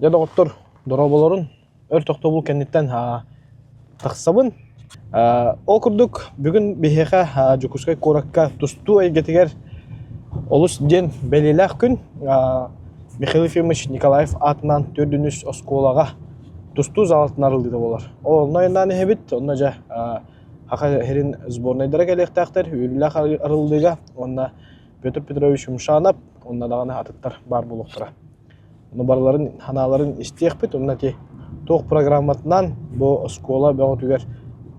Дьэ доҕоттор, дорооболорун өр тохтобул кэнниттэн тахсабын. Ол курдук бүгүн биһиэхэ Дьокуускай куоракка тустуу эйгэтигэр олус диэн бэлиэлээх күн. Михаил Ефимович Николаев аатынан төрдүнүс оскуолаҕа тустуу залатын арыллыыта буолар. Онно айаннаан иһэбит, онно дьэ Саха сирин сборнайдара кэлиэхтээхтэр, үөрүүлээх арыллыыга уонна Петр Петрович Юмшанов уонна даҕаны атыттар баар буолуохтара. Ону барыларын санааларын истиэхпит уонна ити туох программатынан бу оскуола бөҕөтүгэр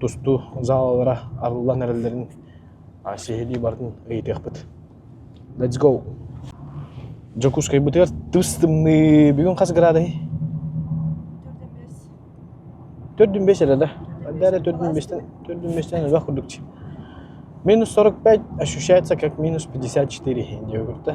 тустуу залалара арыллан эрэллэрин сиһилии барытын ыйытыахпыт. Let's go! Дьокуускайбытыгар тыс тымныы бүгүн хас градуһый? Төрдүн бес эрэ да. Эрэ төрдүн бестен төрдүн бестен элбэх курдук Минус 45 ощущается как минус 54 диэбит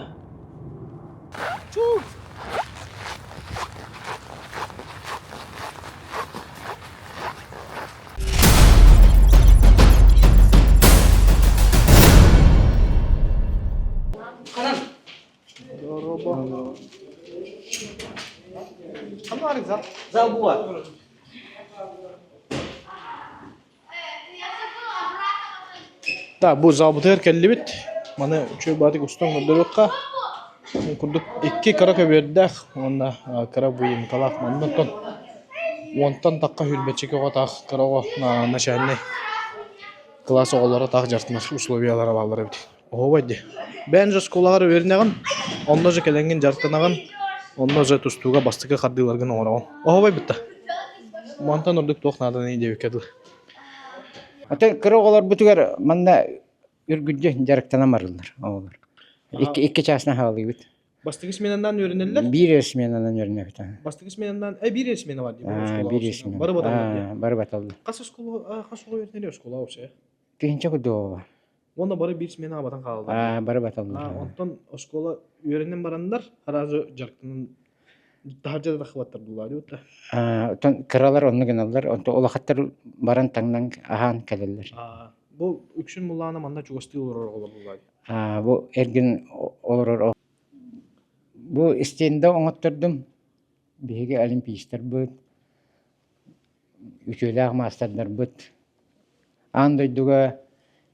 Так, бу залбытыгар кэллибит. Маны үчүгэй баҕайытык устан көрдөрүөххэ. Ол курдук икки кыра көбүөрдээх уонна кыра выемкалаах. Манна оттон уонтан тахха сүүрбэччэ оҕо таах кыра оҕо начальнай кылаас оҕолоро таах дьарыктанар условиялара бааллар эбит. Оһуобай дии. Бэйэҥ же оскуолаҕар үөрэнэҕин, онно же кэлэҥҥин дьарыктанаҕын, онно же тустууга бастакы хардыыларгын оҥороҕун. Оһуобай бытта. Мантан ордук туох нааданый диэбиккэ дылы. Оттон кыра оҕолорбутугар манна үргүлдьү дьарыктанан барыллар оҕолор. Икки, икки чаасынан хаалыыбыт. Бастакы сменанан үөрэнэллэр? Биир эрэ сменанан үөрэнэбит. Бастакы сменанан, э, биир эрэ смена бар дии. Биир смена. Бары баталлар дии. Бары баталлар. Хас оскуола, хас оҕо үөрэнэр оскуола вообще? Тыһыынча курдук оҕо бар. Уонна бары биир сменаҕа батан хаалаллар. Аа, бары баталлар. Онтон оскуола үөрэнэн бараннар, сразу дьарыктанан таһырдьа да тахсыбаттар буллаа дии да. Аа, оттон кыралар онно гыналлар, онтон улахаттар баран таҥнан аһаан кэлэллэр. Аа, бу үксүн буллаана манна чугастыы олорор оҕолор буллаа дии. Аа, бу эргин олорор Бу стенда оҥоттордум. Биһиги олимпийцтарбыт, үтүөлээх маастардарбыт аан дойдуга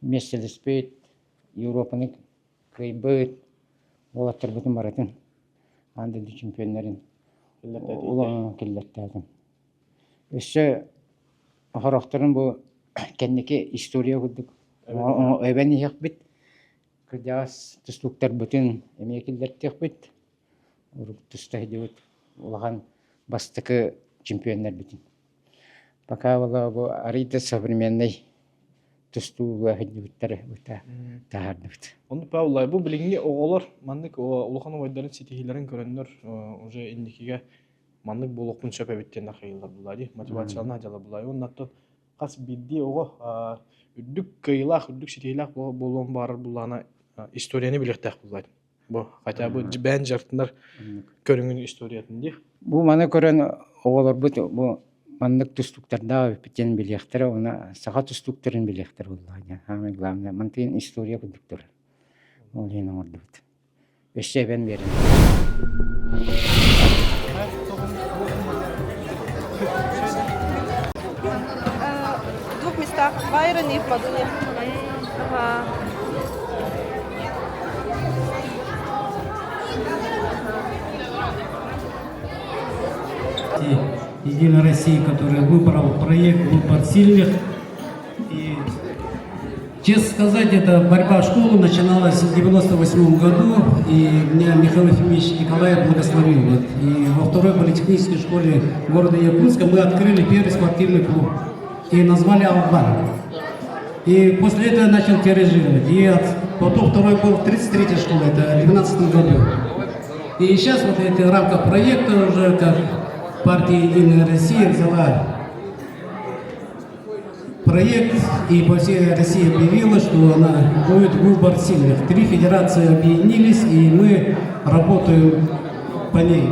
миэстэлэспит, Европаны кыайбыт уолаттарбытын барытын аан дойду чемпионнарын киллэртээтим. Өссө сорохторун бу кэнники история курдук эбэн иһиэхпит. Кырдьаҕас тустууктарбытын эмиэ киллэртиэхпит. Урут туста сылдьыбыт улахан бастакы чемпионнарбытын. Пока бу арыый да современный тустууга сылдьыбыттары таһаардыбыт. Оннук Павловна, бу билиҥҥи оҕолор маннык улахан убайдарын ситиһиилэрин көрөннөр уже инникигэ маннык буолуохпун сөп эбит диэн архайыллар булаа дии, мотивациялаах дьала булаа. Уонна оттон хас биирдии оҕо үрдүк кыайыылаах, үрдүк ситиһиилээх буолуон баҕарар буллаҕына историяны билиэхтээх буллаа. Бу хотя бы бэйэн дьарыктанар көрүҥүн историятын дии. Бу маны көрөн оҕолорбут бу маннык тустууктардаах эбиппит диэн билиэхтэрэ уонна саха тустууктарын билиэхтэрэ буоллаҕа диэн. Самое главное, мантыйын история курдук турар. Ол иһин оҥордубут. Өссө эбэн биэрэн. В двух местах, в Байроне и в Мадуне. Ага. Единой России, который выбрал проект «Выбор сильных». И, честно сказать, эта борьба школы начиналась в 1998 году, и меня Михаил Ефимович Николаев благословил. Вот. И во второй политехнической школе города Якутска мы открыли первый спортивный клуб и назвали «Албан». И после этого я начал тиражировать. И от, потом второй был в 33-й школе, это в 2012 году. И сейчас вот эти в рамках проекта уже как партия «Единая Россия» взяла проект и по всей России объявила, что она будет выбор сильных. Три федерации объединились, и мы работаем по ней.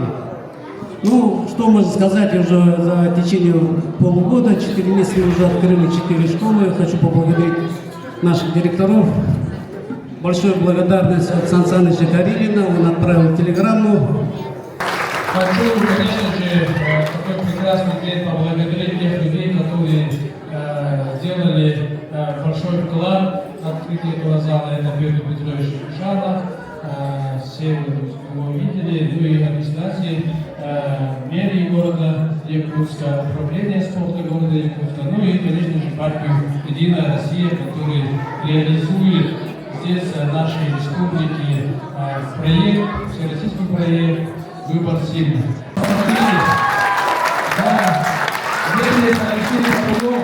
Ну, что можно сказать, уже за течение полугода, 4 месяца мы уже открыли 4 школы. Хочу поблагодарить наших директоров. Большую благодарность от Сан Саныча Карелина, он отправил телеграмму. Хочу, конечно же, такой прекрасный день поблагодарить тех людей, которые сделали большой вклад в открытие этого зала. Это Петр Петрович Ушанов, все вы его видели, ну и администрации мэрии города Якутска, управление спорта города Якутска, ну и, конечно же, партию «Единая Россия», которая реализует здесь, в нашей республике, проект, всероссийский проект «Выбор сильных». Да, здесь Алексей Популов,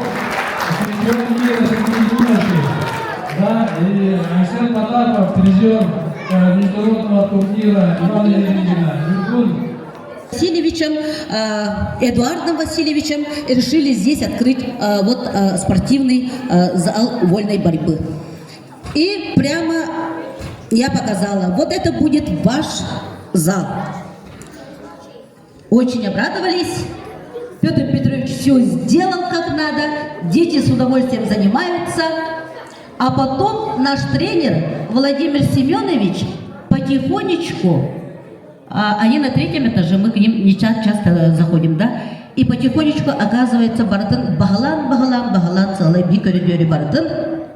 чемпион мира среди юношей. Да, и Арсен Потапов, призер международного турнира Ивана Ярыгина. Юргун Васильевичем, Эдуардом Васильевичем решили здесь открыть вот спортивный зал вольной борьбы. И прямо я показала, вот это будет ваш зал. Очень обрадовались. Петр Петрович все сделал как надо, дети с удовольствием занимаются. А потом наш тренер Владимир Семенович потихонечку, они на третьем этаже, мы к ним не часто заходим, да, и потихонечку, оказывается, барытын баһылаан, баһылаан, баһылаан сыалай би көрүдүөрү барытын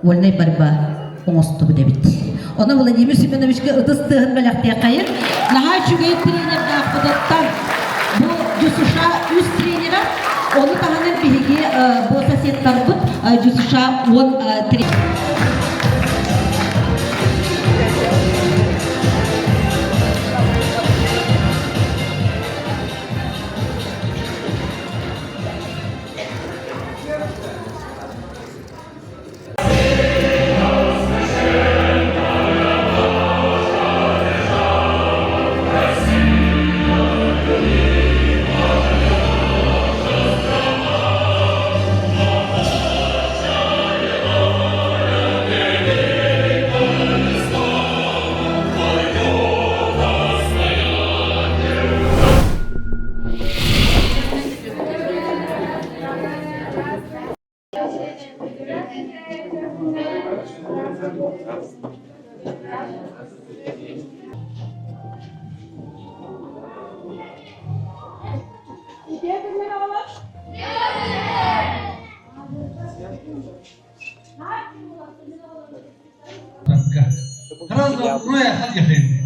вольная борьба оҥостубут эбит. Онон Владимир Семеновичка ытыс тыаһын бэлэхтиэххэйин. Наһаа үчүгэй тренердаахпытыттан бу ДЮСШ үс тренера, ону таһынан биһиги бу соседтарбыт ДЮСШ 10 тренер.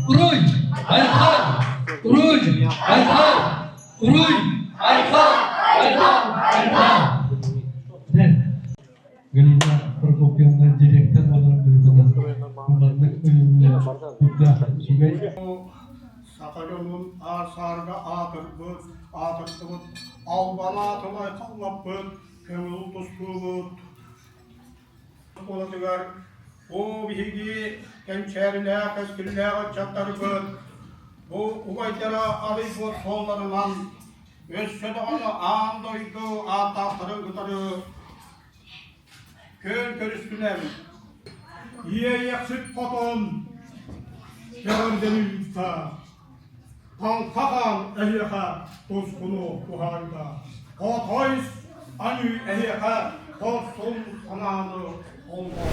Уруй! Айхал! Уруй! Айхал! Уруй! Айхал! Айхал! Айхал! Галина Прокопьевна директор буоларын быһыытынан маннык үлүмнэр үчүгэй Саха дьонун аар-саарга аатырбыт, аатырдыбыт, албан аатын айхаллаппыт, көҥүл тустуубут Оскуолатыгар бу биһиги кэнчээрилээх, кэскиллээх ыччаттарбыт бу убайдара арыйбыт суолларынан өссө даҕаны аан дойду ааттаахтарын кытары күөн көрүстүлэр. Иэйэхсит хотун көҕөрдөнү ыытта, Таҥха хаан эһиэхэ тускуну туһаайда, Хотой аньыы эһиэхэ хорсун санааны холбоо.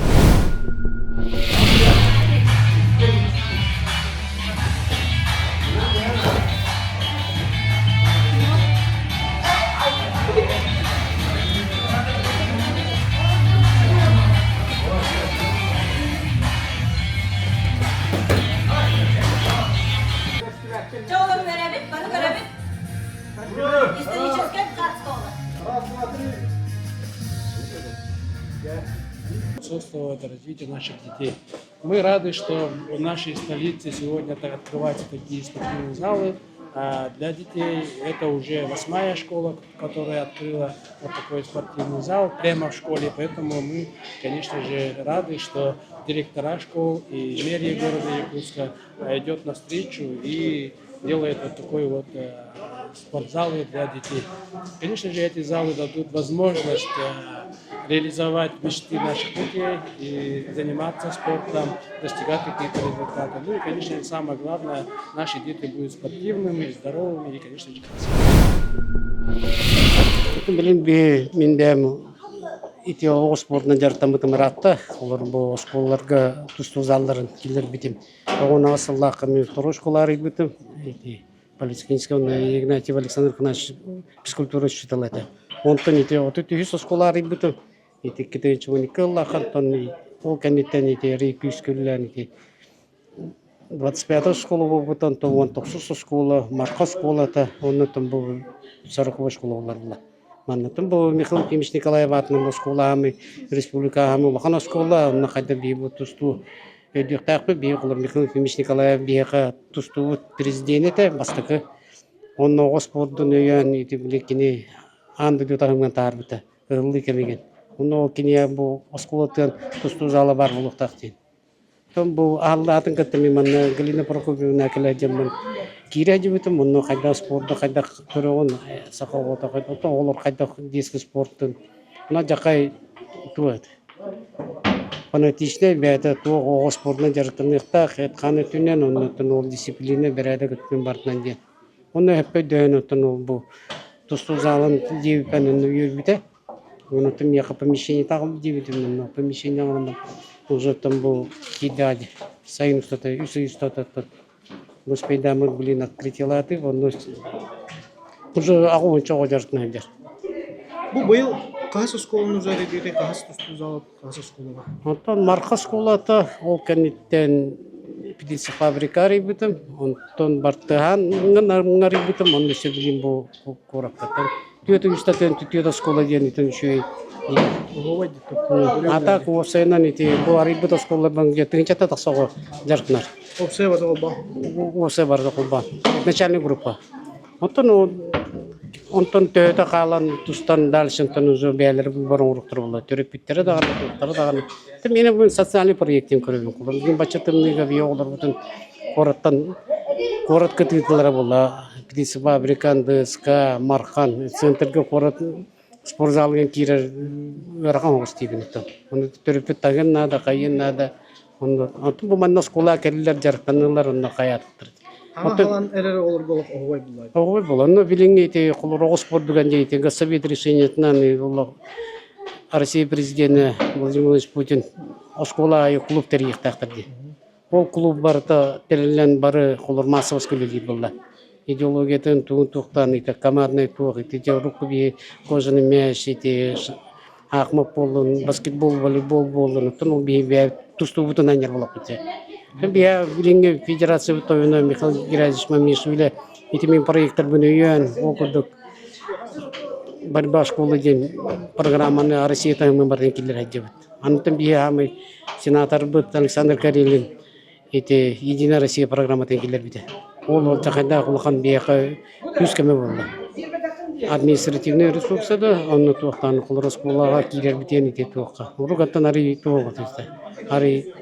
Чэ, олорун эрэбит, бары көрөбүт. Историческай картола. Раз, два, три. Способствовать развитию наших детей. Мы рады, что в нашей столице сегодня так открываются такие спортивные залы для детей. Это уже восьмая школа, которая открыла вот такой спортивный зал прямо в школе. Поэтому мы, конечно же, рады, что директора школ и мэрия города Якутска идет навстречу и делает вот такой вот спортзалы для детей. Конечно же, эти залы дадут возможность реализовать мечты наших детей и заниматься спортом, достигать каких-то результатов. Ну и, конечно, самое главное, наши дети будут спортивными, здоровыми и, конечно же, красивыми. Билин би мин бэйэм ити оҕо спордунан дьарыктаммытым ыраатта. Олор бу оскуолаларга тустуу залларын киллэрбитим. Оҕо сыллаахха мин второй школа арыйбытым. Ити Политехническай уонна Игнатьев Александр Афанасьевич физкультура учуутала этэ. Онтон ити 33 оскуола арыйбытым. Ити 2012 ыллаахтан ол кэнниттэн ити эрий күүскэ үлэлээн ити 25 оскуола буолбута, онтон 19 оскуола, Марха оскуолата, оннуттан бу 40 оскуола буолар Маннатын бу Михаил Ефимович Николаев аатынан оскуола аамый, республика аамый улахан оскуола, онно хайда биһи бу тустуу өйдүөхтээхпит. Биһи оҕолор Михаил Ефимович Николаев биһиэхэ тустуубут президенэ этэ бастакы. Онно оҕо спордун өйөөн ити били кини аан дойду таһымынан таһаарбыта ыһыллыы кэмигэр. Онно ол кинигэ бу оскуолатыгар тустуу зала баар буолуохтаах диэн. Оттон бу аһыллаатын кытта мин манна Галина Прокопьевна кэлэ дьоммун киирэ сылдьыбытым. Онно хайдах спорду хайдах көрөҕүн, саха оҕото оттон оҕолор хайдах детский спортун. Онон дьахай туох эт фанатичнай бэйэтэ туох оҕо спордунан дьарыктаныахтаах, эт-хаан өттүнэн, оннуттан ол дисциплина, бэрээдэк өттүнэн барытынан диэн. Онно өһөппө өйдөһөн оттон ол бу тустуу залын диэбиппэн онно үөрбүтэ. Онтон миэхэ помещение таҕыл диэбитим онно помещение оҥороммун уже там бу киирдэҕэ дии сайын устата үс ый устата успейдааммыт блин открытиелаатыы онно уже аҕа оҕо дьарытына сылдьар. Бу быйыл хаһыс оскуоланы уже арыйдыытай хаһыс тустуу зала хаһыс оскуолаҕа? Онтон Марха оскуолата ол кэнниттэн птицефабрика арыйбытым онтон Бартыһаан арыйбытым онно өссө билим бу куораккаттан Түөрт үстэтин түөрт оскуола диэн итин үчүгэй. А так уопсайынан ити бу арыйбыт оскуолаларбын тыһыынчата тахса оҕо дьарыктанар. Уопсай барыта холбоон. Уопсай барыта холбоон. Начальный группа. Онтон онтон төһөтө хаалан тустан дальше онтон уже бэйэлэрэ бары оҥоруохтара буолла. Төрөппүттэрэ даҕаны, туохтара даҕаны. Мин бу социальный проект диэн көрөбүн. Бүгүн бачча тымныыга биһи оҕолорбутун куораттан куорат кытыытылара буолла. Птицефабрика, НДСК, Мархан центрга куорат спортзалыгар киирэр ыарахан оҕус диибин оттон. Ону төрөппүт таһыан наада, хайыан наада. Онтон бу манна оскуолаҕа кэллилэр, дьарыктаныылар онно хайаатыктар. Хаҥа халан эрэр оҕолорго олох оһуобай булла. Оһуобай буолла. Онно билиҥҥи ити холор оҕус спордуган диэн ити Госсовет решениетынан Россия президенэ Владимир Владимирович Путин оскуола аайы клуб тэрийиэхтээхтэр дии. Ол клуб барыта тэриллэн бары холор массовоска үлэлиир буолла. Идеологиятын тугун туохтаан ити командный туох ити дьэ урукку биһи кожаный мяч ити аахмат буоллун, баскетбол, волейбол буоллун, оттон ол биһи бэйэ тустуубутун анньар буоллахпыт дьэ. Биһи билиҥҥи федерациябыт тойоно Михаил Геннадьевич Мамишвили ити мин проектарбын өйөөн, ол курдук борьба школы диэн программаны Россия таһымын барытын киллэрэ сылдьабыт. Онтон биһи аамай сенаторбыт Александр Карелин ити Единая Россия программатын киллэрбитэ. Ол ол хайдах улахан биһиэхэ күүс-көмө буолла. Административнай ресурса да, онно туохтаан холор оскуолаҕа киирэрбитиэн ити туохха. Уругаттан арый туох арый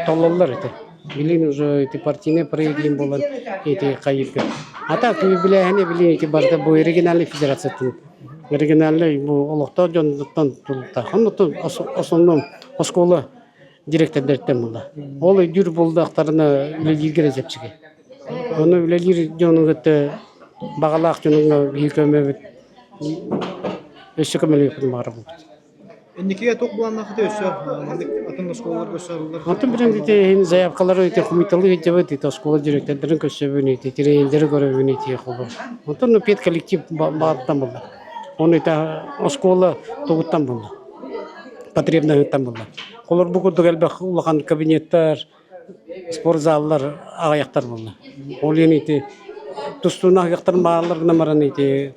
толлоллор этэ. Билин уже ити партийнай проект буолан ити хайыырга. А так үбүлээһини билин ити барыта бу региональный федерациятын региональный бу олохтоох дьонуттан тулуктаах. Оннуттан основном оскуола директордэртэн буолла. Ол өйдүүр буоллахтарына үлэлииргэ эрэ чэпчэки. Ону үлэлиир дьону кытта баҕалаах дьонуҥҥа биһиги көмөбүт өссө көмөлөһүөхпүтүн баҕарабыт. Инникигэ туох былааннааххытый өссө маннык атын оскуолаларга өссө арыллар? Онтон билэн ити иһин заявкалары ити хомуйталыы сылдьабыт, ити оскуола директордарын көрсөбүн, ити тренердери көрөбүн ити холбор. Онтон педколлектив баҕаттан буолла. Оны ити оскуола тугуттан буолла. Потребностьтан буолла. Холор бу курдук элбэх улахан кабинеттар, спортзаллар аҕыйахтар буолла. Ол иһин ити тустууну аһыахтарын бааллар гынан баран ити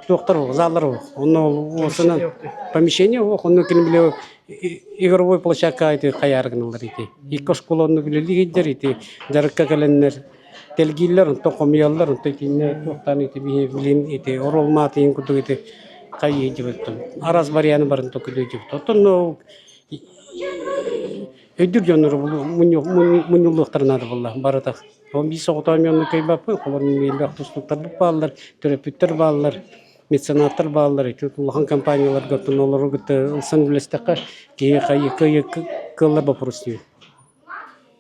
туохтар суох, заллар суох. Онно уосанан помещение суох, онно кини били игровой площадка ити хайаары гыналлар ити. Икки оскуола онно үлэлии сылдьар ити дьарыкка кэлэннэр тэлгииллэр, онтон хомуйаллар, онтон итиннэ туохтаан ити биһи билин ити оруол маатыйын курдук ити хайыы дьыбыттан араас варианы барын токуйдуу дьыбыт. Оттон өйдүүр дьоннору мунньуллуохтара наада буолла барыта. Ол биир соҕотоҕун онно кыайбаппын, холор элбэх тустууктарбыт бааллар, төрөппүттэр бааллар, меценаттар бааллар. Ити улахан компанияларга оттон олору кытта ылсан үлэлэстэххэ киһи хайы кыаллар боппуруос диибин.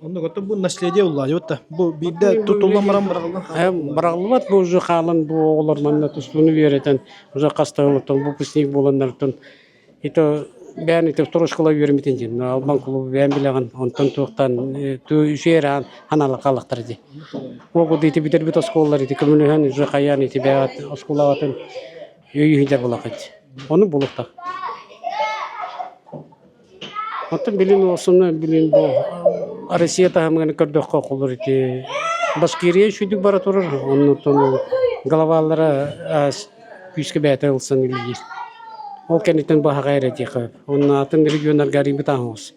Оннук оттон бу наследие улаадьыбыт да. Бу биирдэ тутуллан баран быраҕыллан хаалар. Быраҕыллыбат бу уже хаалан бу оҕолор манна тустууну үөрэтэн уже хас да оттон выпускник буоланнартан это. Бэйэн ити второй школа үөрэммитин дьин Албан клубу бэйэн билэҕин онтон туохтан үчүгэй эрэ ханаалар хааллахтара дии. Ол ити бүтэрбит оскуолалар ити көмөлөһөн уже хайаан ити бэйэҕит оскуолаҕытын өйүүһүдэр булахыт. Ону булуохтаах. Оттон билин уосуна билин бу Россия таһымыгар көрдөххө холор ити Башкирия үчүгдүк бара турар оннуттан головалара күүскэ бэйэтэ ылсан үлэлиир. Ол кэнниттэн баһаҕа эрэ диэххэ Онно атын регионнарга арыйбыт аһаҕас.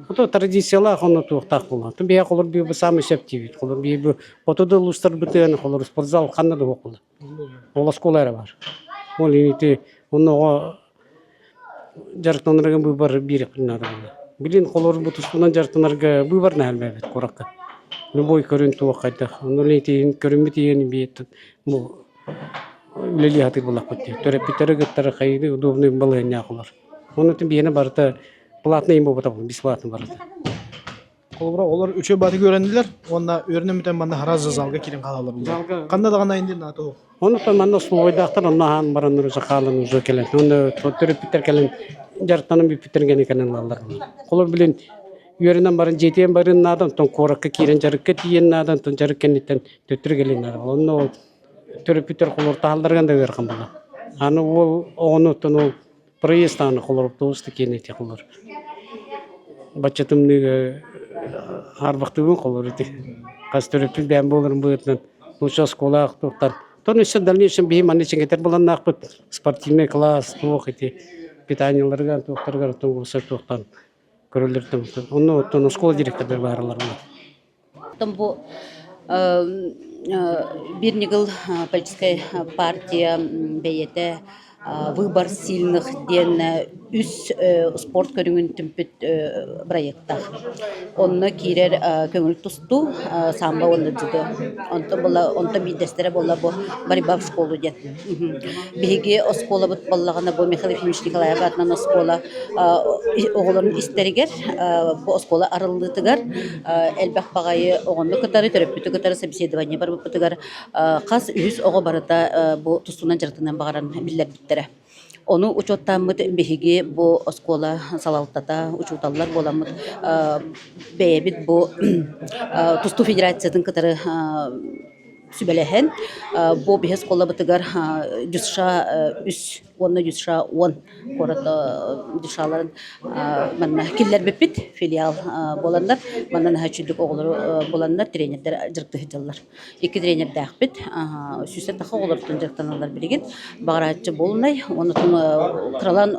Ото традициялаах онно туохтаах буолла. Тун биһиэхэ холор бу самый сөп диибит. Холор бии бу хоту да улуустарбытыгар холор спортзал ханна да суох буолла. Ол оскуола эрэ бар. Ол ити онно дьарыктанарга быыбар биэриэхпит наада буолла. Билин холор бу тустуунан дьарыктанарга быыбар наһаа элбээбит куоракка. Любой көрүн туох хайдах. Онно итиин көрүммүт иһин биэттэн бу үлэлии сатыыр буоллахпыт дии. Төрөппүттэри кыттары хайыы удобный балаһыанньаах олор. Онон биһиэнэ барыта платный буолбата бесплатно барыта. Холобура, олор үчүгэй баатыгы үөрэннилэр уонна үөрэнэн бүтэн манна хараас залга киирэн хаалаллар булла. Ханна даҕаны айанныыр наада суох. Оннуктан манна остолобуойдаахтар онно аһаан баран уже хаалан уже кэлэн. Онно төрөппүттэр кэлэн дьарыктанан бүппүттэр гэнэ кэлэн ылаллар. Холобур билин үөрэнэн баран дьиэтигэр барыан наада, онтон куоракка киирэн дьарыкка тиийэн наада, онтон дьарык кэнниттэн төттөрү кэлиэн наада. Онно ол төрөппүттэр холууртаһалларыгар да ыарахан буолар. Аны уол оҕону оттон ол проезд даҕаны холоруктуус да киэн ити холор. Бачча тымныыга хаарбахтыыбын холор ити. Хас төрөппүт бэйэм буоларым быһыытынан лучше оскуолаах туохтар. Тон өссө дальнейшем биһи манна чиҥэтэр быланнаахпыт спортивный класс туох ити питаниеларыгар туохтарыгар оттон туохтан көрөллөртөн онно оттон оскуола директордара бааралар Оттон бу биир ньыгыл политическай партия бэйэтэ «Выбор сильных» диэн үс спорт көрүҥүн түмпүт бырайыактаах. Онно киирэр көҥүл тустуу, самбо уонна дзюдо. Онтон була онтон биирдэстэрэ буолла бу борьба в школу диэн. Биһиги оскуолабыт буоллаҕына бу Михаил Ефимович Николаев аатынан оскуола оҕолорун истэригэр бу оскуола арыллыытыгар элбэх баҕайы оҕону кытары, төрөппүтү кытары собеседование барбыппытыгар хас үһүс оҕо барыта бу тустуунан дьарыктаныан баҕаран биллэрбиттэрэ. Ону учуоттааммыт биһиги бу оскуола салалтата, учууталлар буоламмыт бэйэбит бу тустуу федерациятын кытары сүбэлэһэн бу биһи оскуолабытыгар ДЮСШ үс уонна ДЮСШ 10 куорат ДЮСШ-ларын манна киллэрбиппит филиал буоланнар манна наһаа үчүгдүк оҕолору буланнар тренердэр дьарыктыы сылдьаллар. Икки тренердээхпит сүүстэн тахса оҕолортон дьарыктаналлар билигин. Баҕарааччы буолунай уонна кыралаан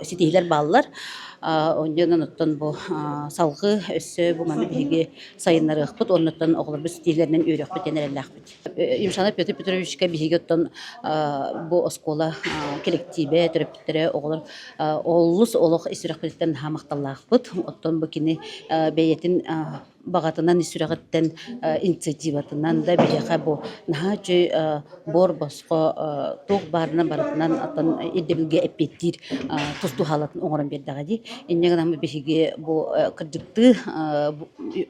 ситиһиилэр бааллар. Онньонон оттон бу салгыы өссө бу маны биһиги сайыннарыахпыт уоннаттан оҕолорбут ситиһиилэринэн үөрүөхпүт диэн эрэллээхпит. Юмшанов Петр Петровичка биһиги оттон бу оскуола кэлэктиибэ, төрөппүттэрэ, оҕолор олус олох ис сүрэхпититтэн наһаа махталлаахпыт. Оттон бу кини бэйэтин баҕатынан ис сүрэҕиттэн инициативатынан да биһиэхэ бу наһаа үчүгэй буор босхо туох баарынан барытынан оттон ирдэбилгэ эппиэттиир тус туһаалатын оҥорон биэрдэҕэ дии. Инньэ гынан биһиги бу кырдьыктыы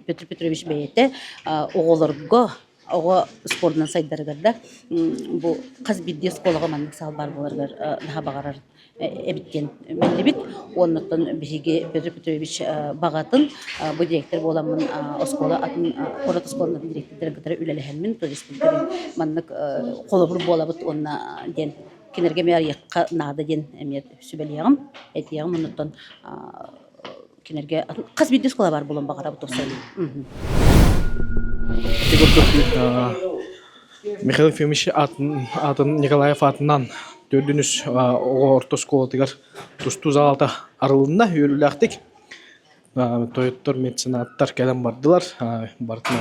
Петр Петрович бэйэтэ оҕолорго оҕо спордунан сайдарыгар да бу хас биирдии оскуолаҕа маннык саал баар буоларыгар наһаа баҕарар эбит диэн биллибит. Уоннаттан биһиги Петр Петрович баҕатын бу директор буоламмын оскуола атын куорат оскуолатын директордарын кытары үлэлэһэммин республикабын маннык холобур буолабыт уонна диэн кинилэргэ эмиэ арыйыахха наада диэн эмиэ сүбэлиэҕим, этиэҕим. Оннуттан кинилэргэ хас биирдии оскуола баар буолуон баҕарабыт тупсайын. Ити курдук Михаил Ефимович атын, атын Николаев аатынан төрдүн үс оҕо орто оскуолатыгар тустуу залата арылынна үөрүүлээхтик. Тойоттор, меценаттар кэлэн бардылар, барытын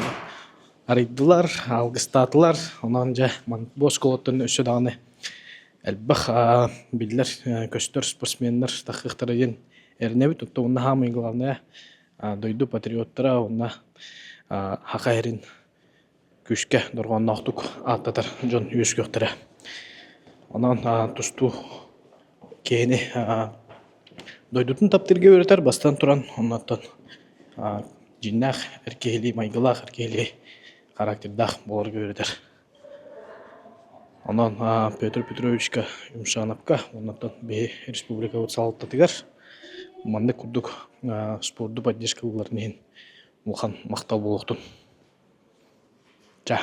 арыйдылар, алгыстаатылар. Онон дьэ бу оскуолаттан өссө даҕаны элбэх биллэр көстөр спортсменнар таххыахтара диэн эрэнэбит. Оттон уонна саамай главное дойду патриоттара уонна саха сирин күүскэ дорҕоонноохтук ааттатар дьон үөскүөхтэрэ. Онон тустуу киһини дойдутун таптыырга үөрэтэр, бастатан туран, оннуттан дьиҥнээх эр киһилии майгылаах, эр киһилии характердаах буоларга үөрэтэр. Онон Петр Петровичка Юмшановка, оннуттан биһи республикабыт салалтатыгар. Маннык курдук спорду поддержка ылларын иһин улахан махтал буолуохтун. Ча.